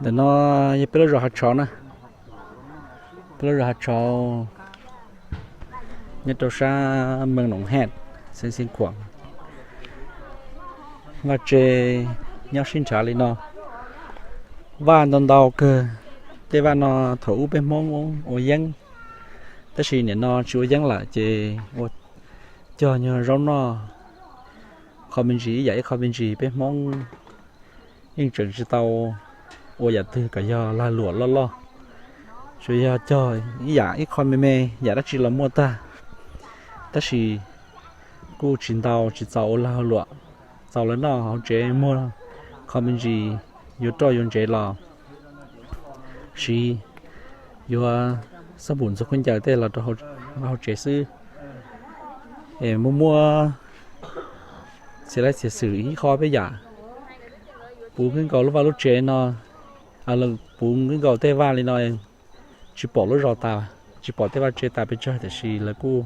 Ntawm no yog peb lub zos Hav Tshauv na, peb lub zos Hav Tshauv nyob rau sab Mees Noom Hej, xeev Xeev Khuam. Vaj tse nyob sib nrhav li no, vaj ntau ntau kawg. Tej vaj no thaum ub peb Hmoob ua yeeb, tab sis nim no tsis ua yeeb lawm ces ua cog nyuag zaub noj, qho me ntsis ib yam ib qho me ntsis. Peb Hmoob yeej tseem tsis tau ua yam twg kom yog lag luam loj loj, tsuas yog cog ib yam ib qho me me, yam dab tsi los muaj tag. Tab sis kuj tsis ntau tsis txaus ua lag luam, txaus lawv noj hauv tsev muag qho me ntsis, yuav roj yuav ntsev los siv, yuav xab npum ntxuag khaub ncaws tej los rau hauv tsev xwb. Es muaj muaj txiav laib txiav xwm ib qho peb yam. Puv nkaus lub vaj lub tsev no, puv nkaus tej vaj li no, tsis pom lub zos tas, tsis pom tej vaj tsev tas pes tsawg, tiam sis lawv kuj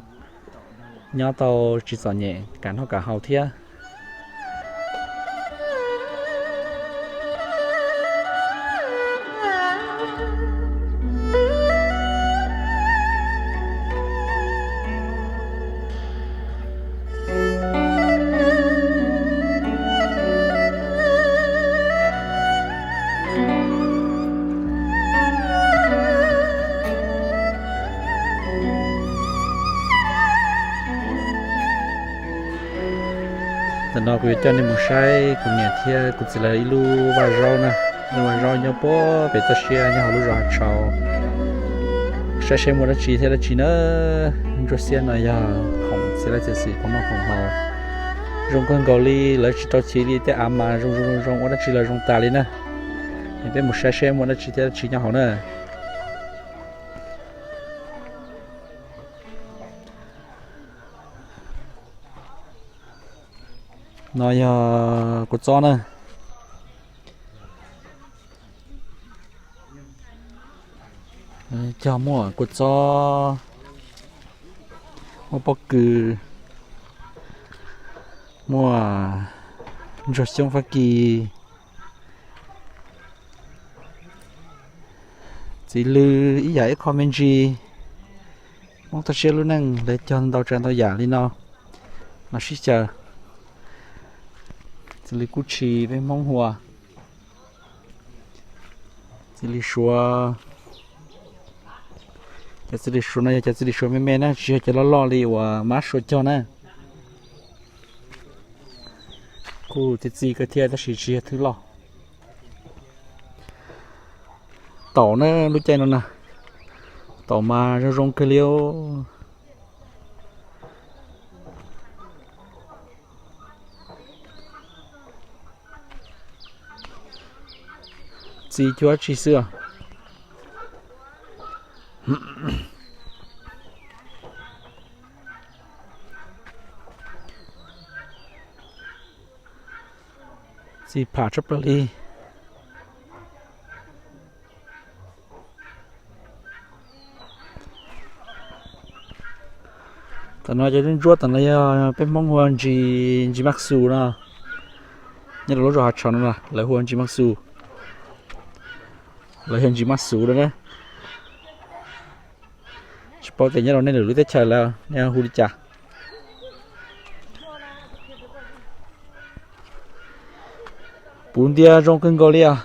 nyob tau tsis txom nyem, kam noj kam haus thiab. Tam no kuv yuav coj nej mus saib kuv niam thiab kuv txiv lawv ib lub vaj zaub na. Lub vaj zaub nyob puag pem toj siab nyob hauv lub zos Hav Tshauv. Saib seb muaj dab tsi thiab dab tsi na. Ntsuab xiab no yog khoom txiav laib txiav xwm khoom noj khoom haus, zoo kawg nkaus li. Lawv tsis rau chiv li, tej av mas zoo zoo zoo zoo, ua dab tsi los zoo tas li na. Peb mus saib seb muaj dab tsi thiab dab tsi nyob hauv na. No yog kua txob na. Cog muaj kua txob, muaj pob kws, muaj ntsuag xyoob Fab Kis, txiv lws ib yam ib qho me ntsis. Hmoob toj siab lub neej lawv cog ntau tsav ntau yam li no los sib xyaw. Txiv lws kub tshis peb Hmoob hu ua txiv lws suav. Cov txiv lws suav no yog cov txiv lws suav me me na, tsis yog cov loj loj li uas mab suav cog na. Kuj txi txiv kawg thiab tab sis tsis yog thwb loj. Taum na, lub caij no na, taum mas zoo zoo kawg li. Txi cuab tsi xwb. Txi pham tshaj plaws li. Tam no cov ntsuab tam no yog peb Hmoob hu ua ntsis, ntsis mab xus no. Nyob rau lub zos Hav Tshauv no lawv hu ua ntsis mab xus. Lawv yog ntsis mab xus no na. Tsis paub tias nyob rau nej lwm lub teb chaws lawv nej hu li cas. Puv ntia zoo kawg nkaus li os.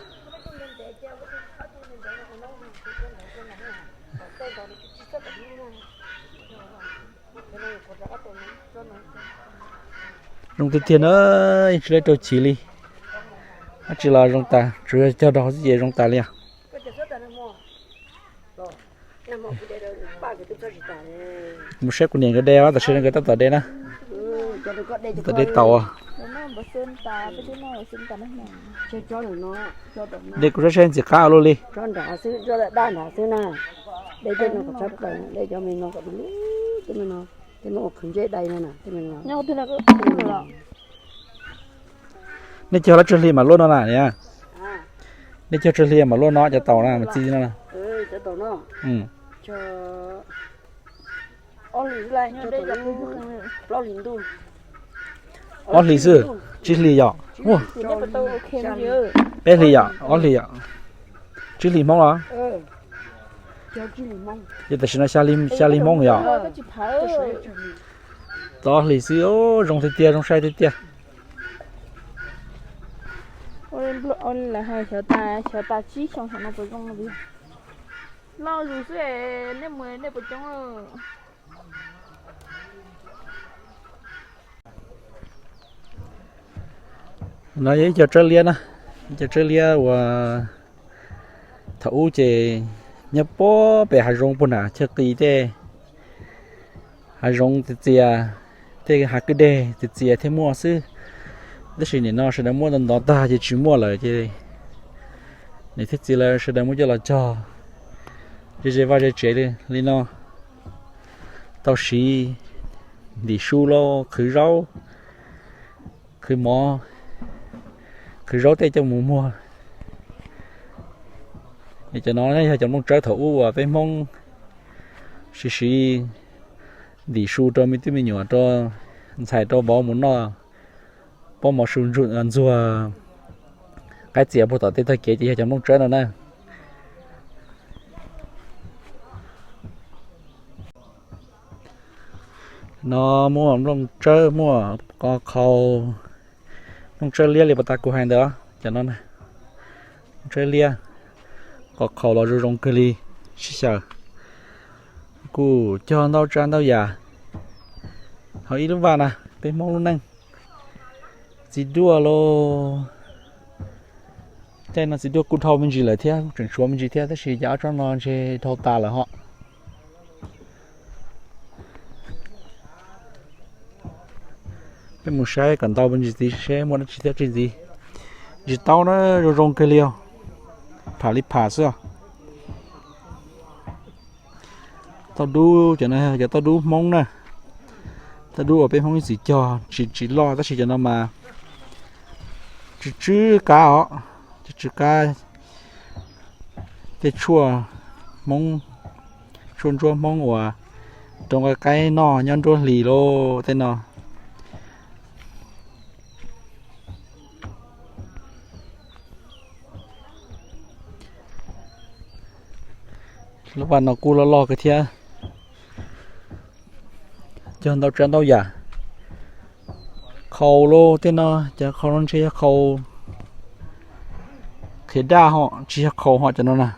Zoo tiag tiag na, yeej tsis lab rau chiv li. Dab tsi los zoo tas, tsuas yog cog rau hauv xwb ces zoo tas li os. Mus saib kuv niam nkawd de, tam sim nkawd tab tom de na. Tab tom de taum. De kuv saib saib ntxim qab ua luaj li. Nej cog lab tsawg hli mam luaj no na niam? Nej cog tsawg hli mam luaj no cov taum na mas txi no na? Ob hlis xwb, tsib hlis yom? Peb hlis yom? Ob hlis yom? Tsib hlis Hmoob los? Ces tam sim no xya hli Hmoob yom? Txog hlis xwb, zoo tiag tiag, zoo sai tiag tiag. Lawv hais xyov tas, xyov tas tsib xyoo xyov no puas zoo li. Loj zus xwb, nej mus nej puas coob. No yog ib co tsawb liab na, ib co tsawb liab uas thaum ub ces nyob puag pem hav zoov puag nram chaw qis tej hav zoov txias txias, tej hav kwj deg txias txias thiaj muaj xwb. Tab sis nim no sawv daws muab ntov ntov tag ces tsis muaj lawm ces niam thiab txiv lawv sawv daws muab coj los cog ze ze vaj ze tsev li no, tau siv ntim su los qhwv zaub, qhwv mov, qhwv zaub tej coj mus muag. Cov no yog cov nplooj tsawb thaum ub uas peb Hmoob siv siv ntim su rau me tub me nyuam, rau ntxhais rau vauv mus noj pob mov su ntxuag qaib txias puag tom tej tog kev ces yog cov nplooj tsawb no na. No muaj nplooj tsawb, muaj qos qhaus, nplooj tsawb liab li puas tas kuv hais ntawd, cov no na, nplooj tsawb liab, qos qhaus los zoo zoo kawg li, sib xyaw. Kuj cog ntau tsav ntau yam hauv ib lub vaj na, peb Hmoob lub neej. Txiv duaj los, caij no txiv duaj kuj dhau me ntsis lawm thiab, tseem tshuav me ntsis thiab, tab sis cov ob tsob no ntshe dhau tas lawm hos. Peb mus saib kom ntau me ntsis ntxiv seb muaj dab tsi thiab tsis ntxiv. Tsis tau na, zoo zoo kawg li os, pham li pham xwb os. Tauj dub, cov no cov tauj dub Hmoob na, tauj dub uas peb Hmoob ib txwm cog tsis tsis loj, tab sis cov no mas tsw tsw qab os, tsw tsw qab. Tej tshuaj Hmoob, tshuaj ntsuab Hmoob uas rau nqaij qaib noj nyob nruab hlis lauj tej no. Lub vaj no kuj loj loj kawg thiab, cog ntau tsav ntau yam. Qhaus lauj tej no, cov qhaus no ntshe yog qhaus qhiav daj hos tsis yog qhaus hos cov no na.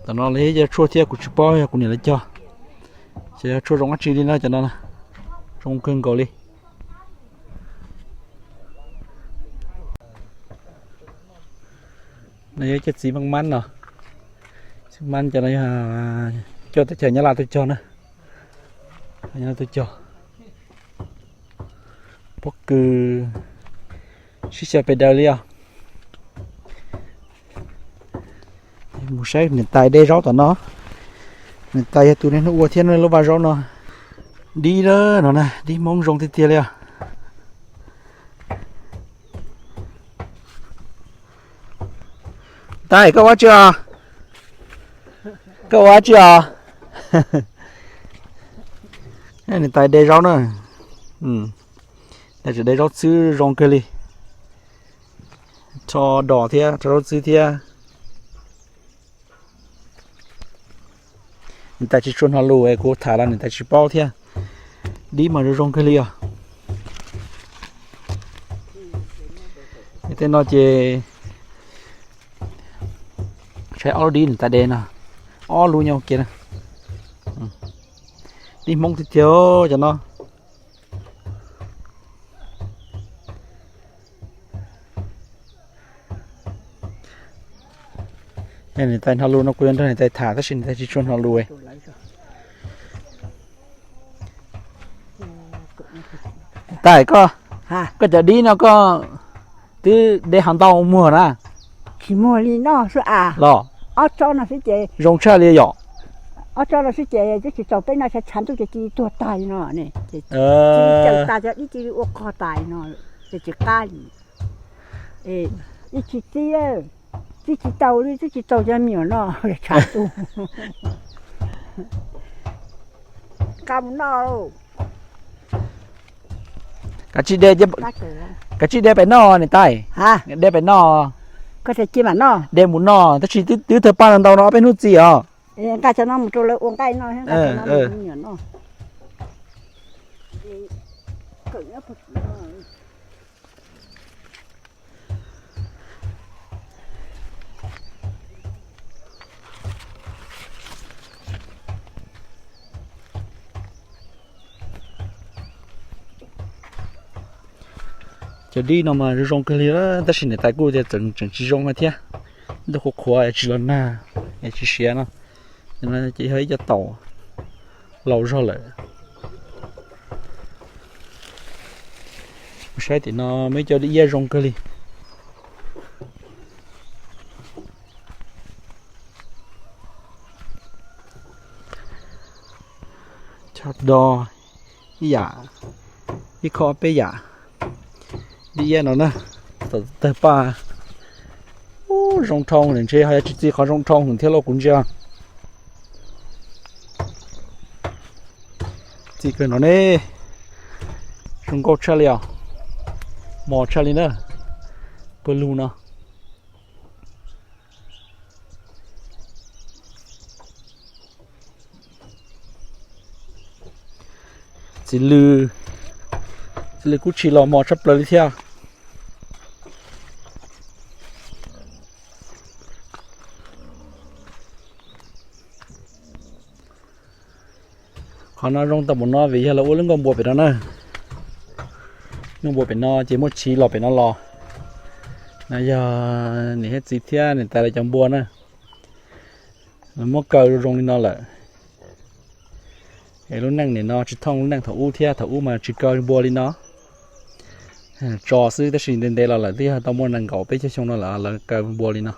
Tam no los yog tshuaj thiab kuv tsis paub yog kuv niam lawv cog, ces yog tshuaj zoo dab tsi li no cov no, zoo kawg nkaus li. No yog cov txiv maj mab no, txiv maj mab cov no yog coj teb chaws Nyab Laj tuaj cog na, Nyab Laj tuaj cog. Pob kws sib xyaw pes daws li os. Mus saib niam tais de zaub tom no. Niam tais yog tus niaj hnub ua thiab lub vaj zaub no. Dib lawm no na, dib Hmoob zoo tiag tiag li os. Tais, koj ua tsi os? Koj ua tsi os? Niam tais de zaub na. Niam tais de zaub txhwb zoo kawg li. Rho dos thiab rho zaub txhwb thiab. Niam tais tsis tshua hnov lus es kuv tham los niam tais tsis paub thiab. Dib mas zoo zoo kawg li os. Tej no ces saib ob lub dib niam tais de no, ob lub nyob kiag na. Dib Hmoob tiag tiag cov no. Niam tais hnov lus no kuv yuav nrog niam tais tham tab sis niam tais tsis tshua hnov lus. Tais, koj, koj cov dib no koj twb de hov ntau muag na? Tsis muag li no xwb a. Los ob tsob no xwb ces zoo tshaj li yom. Ob tsob no xwb ces twb tsis txaus peb no, tshav ntuj ces ci tuag tas li no ne. Ces ci caws tas cov dib ci ua qog tas li no, ces tsis qab li. Ib tsis txib, txib tsis tau li, txib tsis tau cov me nyuam no tshav ntuj. Qab mus noj. Kav tsij de, Kav tsij de pem no niam tais. De pem no. De mus no tab sis twb tawg paj ntau no ob peb hnub txiv os. Cov dib no mas zoo zoo kawg li tab sis niam tais kuj tias tseem tsis zoo thiab. Ib tug qhuav qhuav es tsis los nag es tsis siav no. Ces yog ib co taum laus zog lawm. Mus saib tim no muaj ib co dib iab zoo kawg li. Chob do ib yam, ib khob peb yam. Dib iab no na, tawg paj. Ub, zoo dhau, ntshe ho yog tsis txi qhov zoo dhau thiab lauj kuv ntsia. Txi kawg no ne, zoo nkauj tshaj li os, mos tshaj li na, pawg lug no. Txiv lws, txiv lws kub tshis los mos tshaj plaws li thiab. Qhov no zoo tau npaum no vim yog lawv ua lub nkuaj npua pem no na. Nkuaj npua pem no ces muaj chiv los pem no los. No yog niam thiab txiv thiab niam tais lawv cov npua na. Lawv muab kaw zoo zoo li no lawm. Es lub neej nim no tsis thooj lub neej thaum ub thiab, thaum ub mas tsis kaw npua li no. Tso xwb tab sis ntev ntev los lawm twb yog tau muaj nees nkaum peb caug xyoo no lawm lawv kaw npua li no.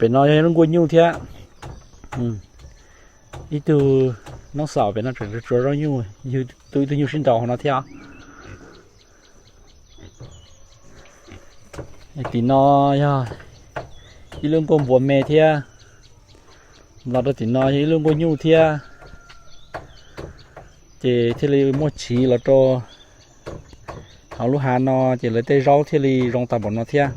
Pem no yog lub nkuaj nyuj thiab. Ib tug noob xaus pem no tseem tsuav zaub nyuj, yug tau ib tug nyuj sib nraus hauv no thiab. Tim no yog ib lub nkuaj npua me thiab. Los rau tim no yog ib lub nkuaj nyuj thiab. Ces thiaj li muaj chiv los rau hauv lub hav no ces lawv tej zaub thiaj li zoo tau npaum no thiab.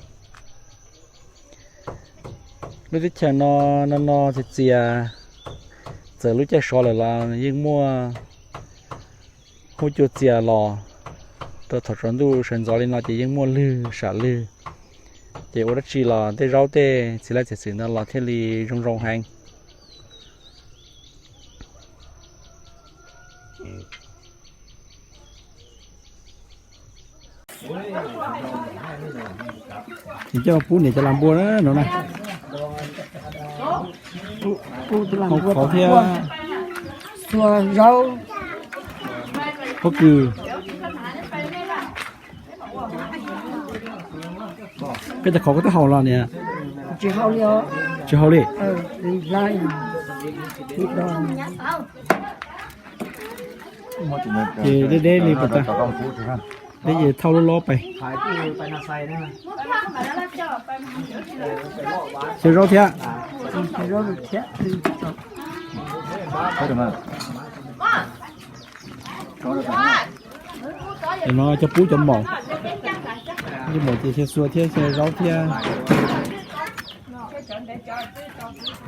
Lub teb chaws no, no no txias txias, txawm lub caij sov lawm los yeej muaj huab cua txias los rau thaum tsaus ntuj sawv ntxov li no ces yeej muaj lwg sam lwg. Ces ua dab tsi los tej zaub tej txiv laj txiv xwm no los thiaj li zoo zoo heev. Ces coj pub niam cov las npua na no na. Hau qhov thiab. Pob kws. Peb tas qhov koj twb haus los niam? Tsis haus li. Ces deb deb li puas tas? Deb ces thauj lub lob pais. Xyaw zaub thiab. Cov no cov pub cov maum. Cov maum ces xyaw xua thiab xyaw zaub thiab.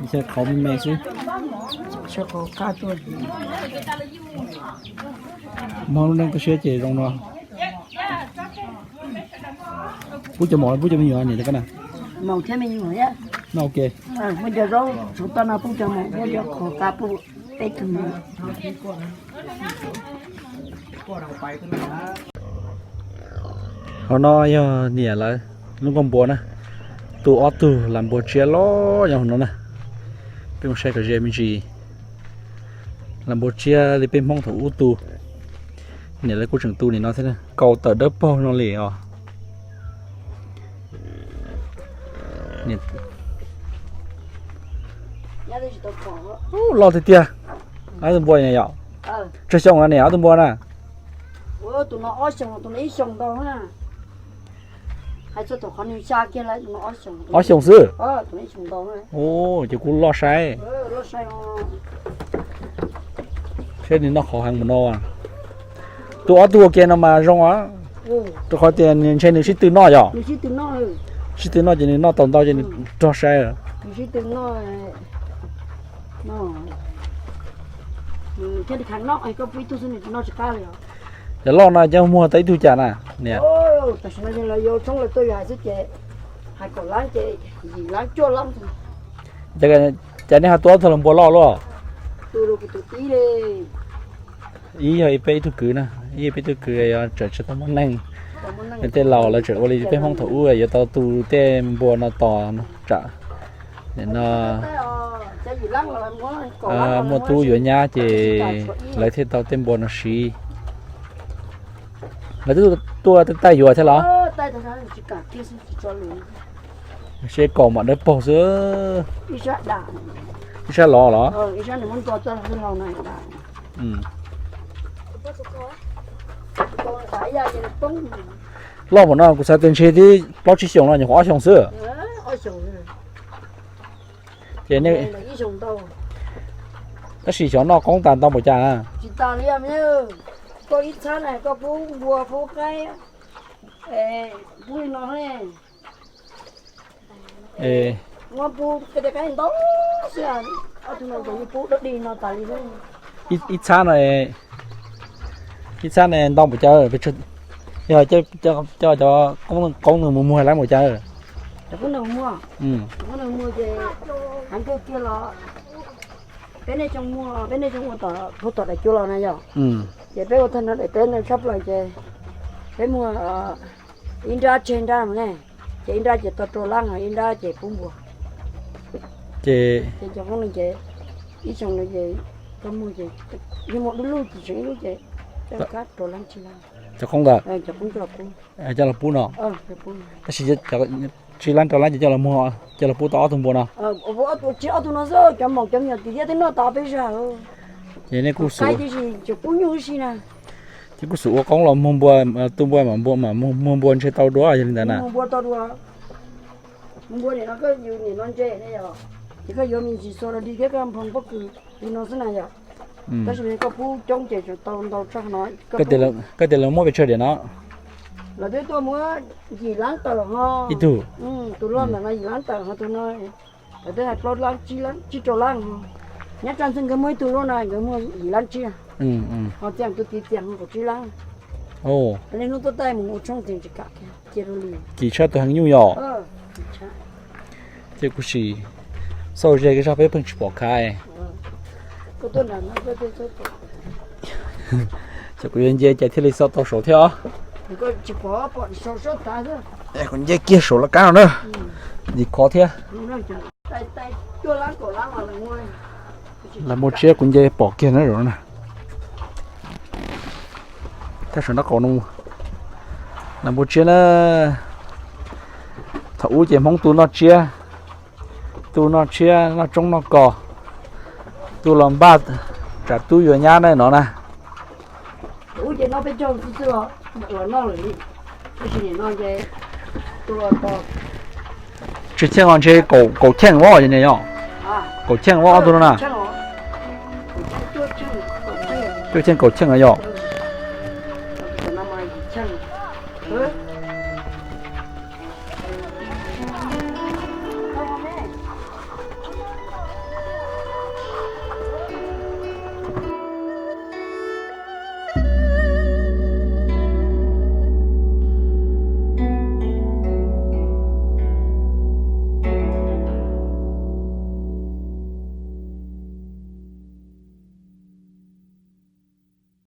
Xyaw qhauv me me xwb. Mob lub neej toj siab ces zoo no. Pub cov maum, pub cov me nyuam niam cov koj na? Maum thiab me nyuam. Noj ua ke. Muab cov zaub tshuav toj no pub cov maum, muab cov qhauv qab pub peb tug me nyuam. Hauv no yog niam lawv lub nkuaj npua na. Tu ob tug las npua tsiab loj nyob hauv no na. Peb mus saib kom ze me ntsis. Las npua tsiab li peb Hmoob thaum ub tu. Niam lawv kuj tseem tu nim no thiab, kaus tawm dawb paug no li os. Loj tiag tiag. Ob tug npua ne yom? Tsawg xyoo no niam ob tug npua na? Hais txog thaum qhov nws xya kiag lawm, ob xyoos xwb. Ces kuv loj saib, saib nws noj qhov heev mus no. Tus ob tug ua ke no mas zoo, rau qhov tias ntshe nws sib tw noj yom. Sib tw noj ces nws noj tau ntau ces nws rog saib. Cov loj no cov muag tau ib tug cas na niam? Cas nej ho tua ob tug los npua loj luaj? Ib yog peb ib tug kwv na, ib yog peb tug kwv yog tseem tsis tau muaj neej. Tej laus lawv tseem ua li peb Hmoob thaum ub yuav tau tu tej npua no tos tsam no muaj tub yuav nyab ces lawv thiaj tau tej npua no siv. Lawv twb tuaj taij yuav thiab los? Seb kaus mam dawb paug xwb. Ib sab los los? Loj npaum no kuv xav tias ntshe twb plaub tsib xyoos no nyuam qhuav ob xyoos xwb. Ces nej, tab sis xyov noj qoob tas ntau npaum cas na. Koj ib txhab na koj pub npua pub qaib, pub li no, muab pub tej qaib ntau xwb, ob tug no pub dog dig no tas li. Ib txhab no, ib txhab no ntau npaum cas? Yog coj cov qoob lwm mus muag lawv npaum cas? Cov qoob lwm muag, qoob lwm muag ces heev kawg kiag los peb nej tsoo muag, peb nej tsoo ua tom, puag tom daim cua los na yom. Ces peb ua tag no daim teb no tshaj plaws ces peb muag ib nrab tseg nrab no ne, ces ib nrab ces tau rau lab, ib nrab ces pub npua. Ces cov qoob lwm ces ib xyoos no ces koj muag ces yeej muaj dub lub ces tseem ib lub ces coj kab rau lab tsib lab. Cov qoob ntawd coj los pub no. Tab sis tsib lab rau lab ces coj los muag, coj los pub tau ob tug npua no. Tsib ob tug no xwb, cov maum cov me nyuam twb noj tas peb zag. Ces nej kuj xum, ces kuj xum ua qoob los muag npua, tu npua mam muag npua ntshe tau dua yog li ntawd na. Muag npua tau dua, muag npua nim no koj yus nim no ntse ne yom, ces koj yuav me ntsis xua rau dig thiab koj nphoo pob kws li no xwb na yom. Tab sis koj pub coob ces tseem tau ntau tshaj no. Koj tias lawv muab pes tsawg diam no? Lawv twb tuaj muab yim lab tawm ho. Ib tug, tus loj ntawm no yim lab tawm ho tus no lawv twb hais plaub lab tsib rau lab ho. Nyob tsam ntxwg nkawd muaj ib tug loj no nkawd muag yim lab tsib, ho txiam tus tiv txiam ho kaum tsib lab. Niaj hnub tuaj taij mus ua tshoob txias tsis kam kiag cia rau li. Kim tshaj tus heev nyuj yom. Ces kuv sim xauj ze zog peb pheej tsis pom khav. Ces kuv yuav nce ces thiaj li xauj tau saud thiab os. Kuv nce kiag saum laj kab no na, ntxim khov thiab. Lawv npua tsiab kuv nce pom kiag na zaum no na. Thaj saum nraub qaum no lawv npua tsiab na. Thaum ub ces Hmoob tu noj tsiab, tu noj tsiab noj tsoob noj kos, tu los npaj tsam tub yuav nyab na no na. Tsis cheej os, ntshe kaum cheej os, kaum cheej os ob tug no na. Cuaj cheej kaum cheej os yom.